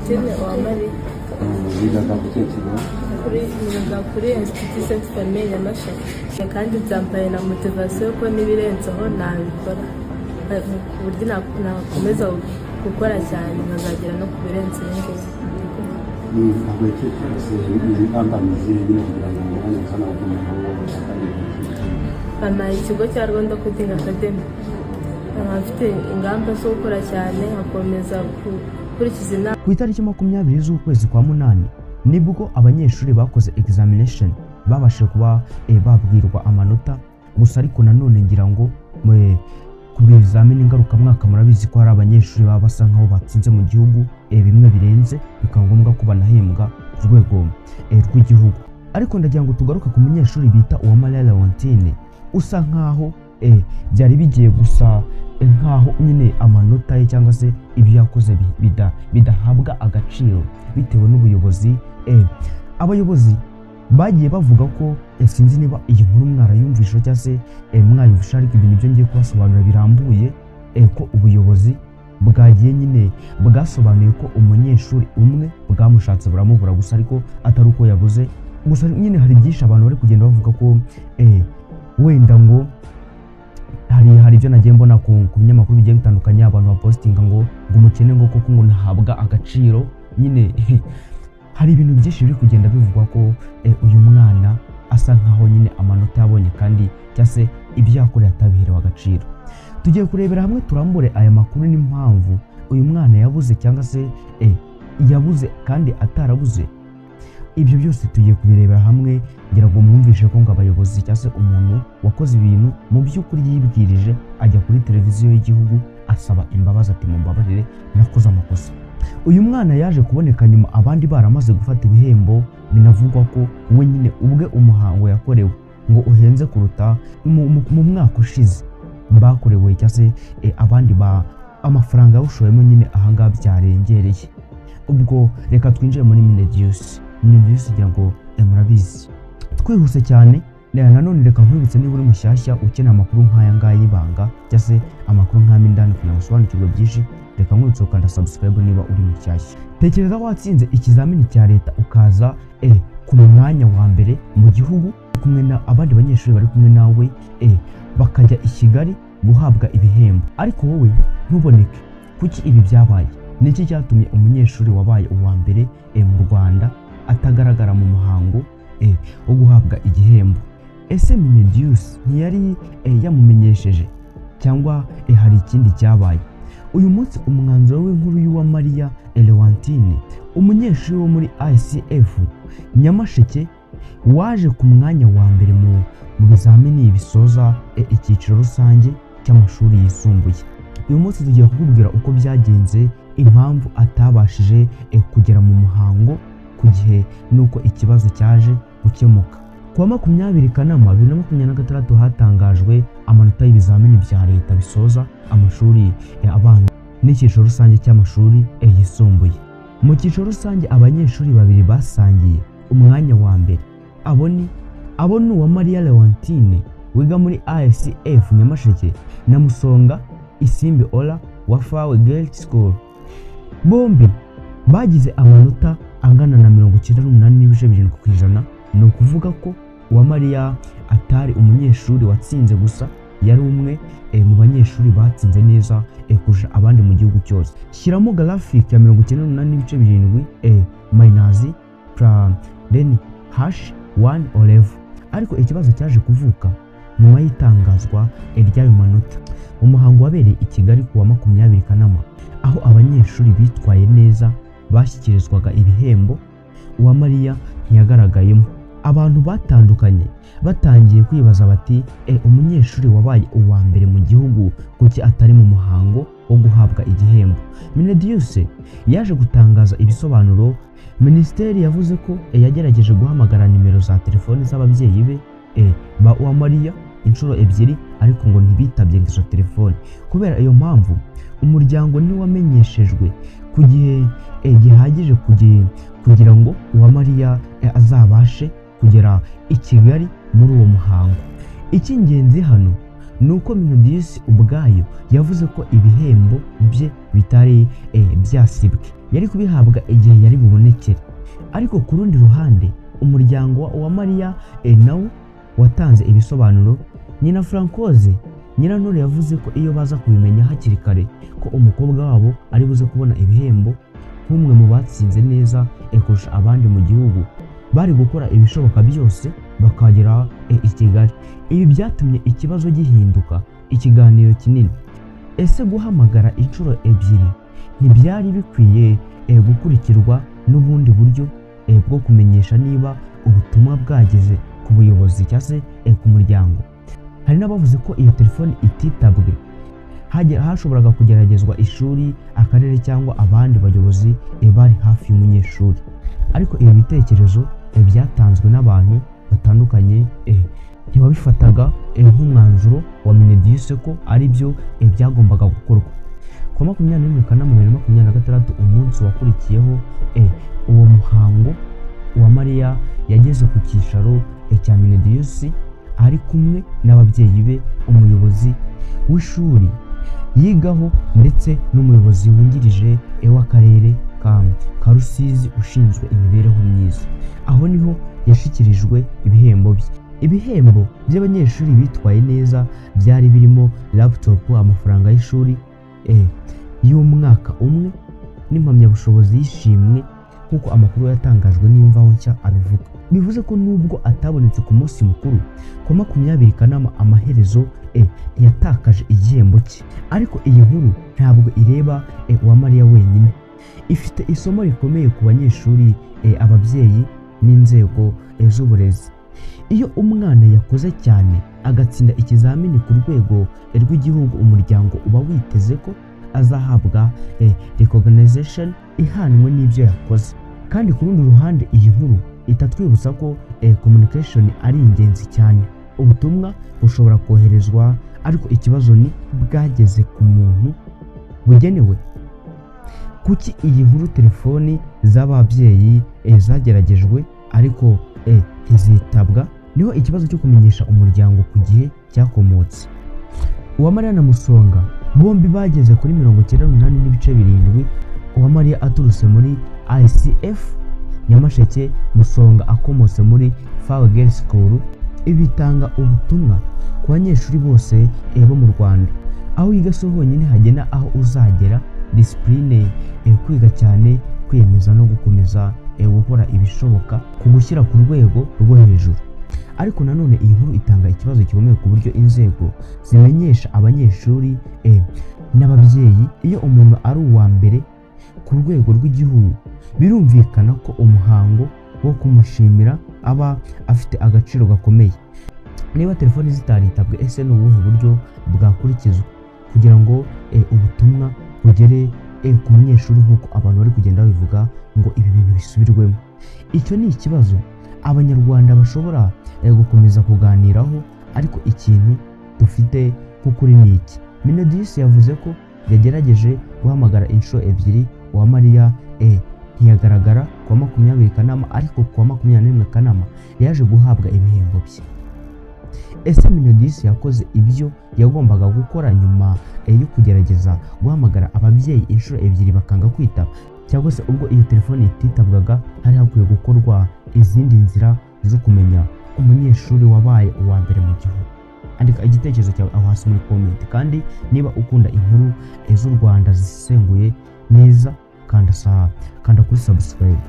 Leontine Uwamariya. Wigaga ku kihe kigo? Kuri niga kuri Institut Sainte Famille Nyamasheke, kandi byampaye na motivation ko n'ibirenzeho nabikora, ku buryo nakomeza gukora cyane nkazagera no ku birenze ibi ngibi. Ntabwo izi kampani zihe nyine kugira ngo umwanya usa nawo umuntu? Bampaye ikigo cya Rwanda Coding Academy, nkaba mfite ingamba zo gukora cyane, nkakomeza gukurikiza inama. Ku itariki 20 z'ukwezi kwa munani nibwo abanyeshuri bakoze examination babashije kuba babwirwa amanota. Gusa ariko nanone ngira ngo ku bizamini ngarukamwaka murabizi ko hari abanyeshuri baba basa nkaho batsinze mu gihugu bimwe birenze, bikaba ngombwa ko banahembwa ku rwego rw'igihugu. Ariko ndagira ngo tugaruke ku munyeshuri bita Uwamariya Leontine, usa nkaho byari bigiye gusa nkaho nyine amanota ye cyangwa se ibyo yakoze bidahabwa agaciro bitewe n'ubuyobozi. Abayobozi bagiye bavuga ko sinzi niba iyi nkuru mwarayumvishe cyangwa se mwayumvishe, ariko ibintu byo ngiye kubasobanurira birambuye, ko ubuyobozi bwagiye nyine bwasobanuye ko umunyeshuri umwe bwamushatse buramubura, gusa ariko atari uko yabuze. Gusa nyine hari byinshi abantu bari kugenda bavuga ko wenda ngo hari ibyo nagiye mbona ku binyamakuru bigiye bitandukanye, abantu bapostinga ngo umukene ngo koko ngo ntahabwa agaciro. Nyine hari ibintu byinshi biri kugenda bivugwa ko uyu mwana asa nkaho nyine amanota yabonye kandi cyangwa se ibyo yakoreye atabiherewe agaciro. Tugiye kurebera hamwe, turambure aya makuru n'impamvu uyu mwana yabuze cyangwa se yabuze kandi atarabuze. Ibyo byose tugiye kubirebera hamwe. Ngira ngo mwumvishe ko ngo abayobozi cyangwa se umuntu wakoze ibintu mu by'ukuri yibwirije ajya kuri televiziyo y'igihugu asaba imbabazi, ati: "Mumbabarire, nakoze amakosa." Uyu mwana yaje kuboneka nyuma abandi baramaze gufata ibihembo. Binavugwa ko we nyine ubwe umuhango yakorewe ngo uhenze kuruta mu mwaka ushize bakorewe, cyangwa se abandi ba amafaranga yawushoyemo nyine ahangaha byarengereye. Ubwo reka twinjire muri Mineduc. Mineduc ngira ngo murabizi. Twihuse cyane reka nanone reka nkwibutse, niba uri mushyashya ukeneye amakuru nk'aya ngaya y'ibanga cyangwa se amakuru nk'aya indani kugira ngo usobanukirwe byinshi, reka nkwibutse gukanda subscribe niba uri mushyashya. Tekereza watsinze ikizamini cya leta, ukaza ku mwanya wa mbere mu gihugu, kumwe na abandi banyeshuri bari kumwe nawe, bakajya i Kigali guhabwa ibihembo, ariko wowe ntuboneke. Kuki ibi byabaye? Ni iki cyatumye umunyeshuri wabaye uwa mbere mu Rwanda atagaragara mu muhango wo guhabwa igihembo? Ese Mineduc ntiyari yamumenyesheje, cyangwa hari ikindi cyabaye? Uyu munsi umwanzuro w'inkuru y'Uwamariya Leontine, umunyeshuri wo muri ICF Nyamasheke waje ku mwanya wa mbere mu bizamini bisoza icyiciro rusange cy'amashuri yisumbuye. Uyu munsi tugiye kukubwira uko byagenze, impamvu atabashije kugera mu muhango ku gihe, n'uko ikibazo cyaje gukemuka. Ku wa 20 Kanama 2026 hatangajwe amanota y'ibizamini bya leta bisoza amashuri abanza n'icyiciro rusange cy'amashuri yisumbuye. Mu cyiciro rusange abanyeshuri babiri basangiye umwanya wa mbere. Abo ni Uwamariya Leontine wiga muri ICF Nyamasheke na Musonga Isimbi Ola wa Fawe Girls School. Bombi bagize amanota angana na 98.7%. Ni ukuvuga ko Uwamariya atari umunyeshuri watsinze gusa, yari umwe mu banyeshuri batsinze neza kurusha abandi mu gihugu cyose. Shyiramo graphic ya 98.7 minus plus then hash 1 o level. Ariko ikibazo cyaje kuvuka nyuma y'itangazwa ry'ayo manota. Umuhango wabereye i Kigali ku wa 20 Kanama, aho abanyeshuri bitwaye neza bashyikirizwaga ibihembo, Uwamariya ntiyagaragayemo. Abantu batandukanye batangiye kwibaza bati: "Umunyeshuri wabaye uwa mbere mu gihugu kuki atari mu muhango wo guhabwa igihembo?" Mineduc yaje gutangaza ibisobanuro. Minisiteri yavuze ko yagerageje guhamagara nimero za telefoni z'ababyeyi be ba Uwamariya inshuro ebyiri, ariko ngo ntibitabye izo telefoni. Kubera iyo mpamvu umuryango ntiwamenyeshejwe ku gihe gihagije kugira ngo Uwamariya azabashe kugera i Kigali muri uwo muhango. Icy'ingenzi hano ni uko Mineduc ubwayo yavuze ko ibihembo bye bitari byasibwe. Yari kubihabwa igihe yari bubonekere. Ariko ku rundi ruhande, umuryango wa Uwamariya nawo watanze ibisobanuro. Nyina Francoise Nyirantore yavuze ko iyo baza kubimenya hakiri kare ko umukobwa wabo ari buze kubona ibihembo nk'umwe mu batsinze neza kurusha abandi mu gihugu, bari gukora ibishoboka byose bakagera i Kigali. Ibi byatumye ikibazo gihinduka ikiganiro kinini. Ese guhamagara inshuro ebyiri ntibyari bikwiye gukurikirwa n'ubundi buryo bwo kumenyesha niba ubutumwa bwageze ku buyobozi cyangwa se ku muryango? Hari n'abavuze ko iyo telefoni ititabwe hashoboraga kugeragezwa ishuri, akarere cyangwa abandi bayobozi bari hafi y'umunyeshuri. Ariko ibi bitekerezo byatanzwe n'abantu batandukanye ntibabifataga nk'umwanzuro wa Mineduc ko ari byo byagombaga gukorwa. Ku wa 21 Kanama 2026, umunsi wakurikiyeho uwo muhango, Uwamariya yageze ku cyicaro cya Mineduc ari kumwe n'ababyeyi be, umuyobozi w'ishuri yigaho ndetse n'umuyobozi wungirije w'akarere ka Rusizi ushinzwe imibereho myiza. Aho niho yashyikirijwe ibihembo bye. Ibihembo by'abanyeshuri bitwaye neza byari birimo laptop, amafaranga y'ishuri y'umwaka umwe n'impamyabushobozi y'ishimwe, nk'uko amakuru yatangajwe n'Imvaho Nshya abivuga. Bivuze ko nubwo atabonetse ku munsi mukuru ku wa 20 Kanama, amaherezo ntiyatakaje igihembo cye. Ariko iyi nkuru ntabwo ireba Uwamariya wenyine, ifite isomo rikomeye ku banyeshuri, ababyeyi n'inzego z'uburezi. Iyo umwana yakoze cyane agatsinda ikizamini ku rwego rw'igihugu, umuryango uba witeze ko azahabwa recognition ihanwe n'ibyo yakoze. Kandi ku rundi ruhande, iyi nkuru itatwibutsa ko communication ari ingenzi cyane. Ubutumwa bushobora koherezwa, ariko ikibazo ni bwageze ku muntu bugenewe. Kuki iyi nkuru telefoni z'ababyeyi zageragejwe ariko ntizitabwa? Niho ikibazo cyo kumenyesha umuryango ku gihe cyakomotse. Uwamariya na Musonga bombi bageze kuri 98.7. Uwamariya aturutse muri ICF Nyamasheke, Musonga akomotse muri Fawe Girls School. Ibi bitanga ubutumwa ku banyeshuri bose bo mu Rwanda: aho wiga si ho honyine hagena aho uzagera. Discipline, kwiga cyane, kwiyemeza no gukomeza gukora ibishoboka ku gushyira ku rwego rwo hejuru. Ariko nanone iyi nkuru itanga ikibazo gikomeye ku buryo inzego zimenyesha abanyeshuri n'ababyeyi. Iyo umuntu ari uwa mbere ku rwego rw'igihugu, birumvikana ko umuhango wo kumushimira aba afite agaciro gakomeye. Niba telefoni zitaritabwe, ese ni ubuhe buryo bwakurikizwa kugira ngo ubutumwa bugere ku munyeshuri, nk'uko abantu bari kugenda babivuga ngo ibi bintu bisubirwemo? Icyo ni ikibazo Abanyarwanda bashobora gukomeza kuganiraho, ariko ikintu dufite nk'ukuri ni iki: Mineduc yavuze ko yagerageje guhamagara inshuro ebyiri Uwamariya, ntiyagaragara ku wa 20 Kanama, ariko ku wa 21 Kanama yaje guhabwa ibihembo bye. Ese Mineduc yakoze ibyo yagombaga gukora nyuma yo kugerageza guhamagara ababyeyi inshuro ebyiri bakanga kwitaba? Cyangwa se ubwo iyo telefoni ititabwaga, hari hakwiye gukorwa izindi nzira zo kumenya umunyeshuri wabaye uwa mbere mu gihugu? Andika igitekerezo cyawe aho hasi muri comment. Kandi niba ukunda inkuru z'u Rwanda zisesenguye neza, kanda kuri subscribe.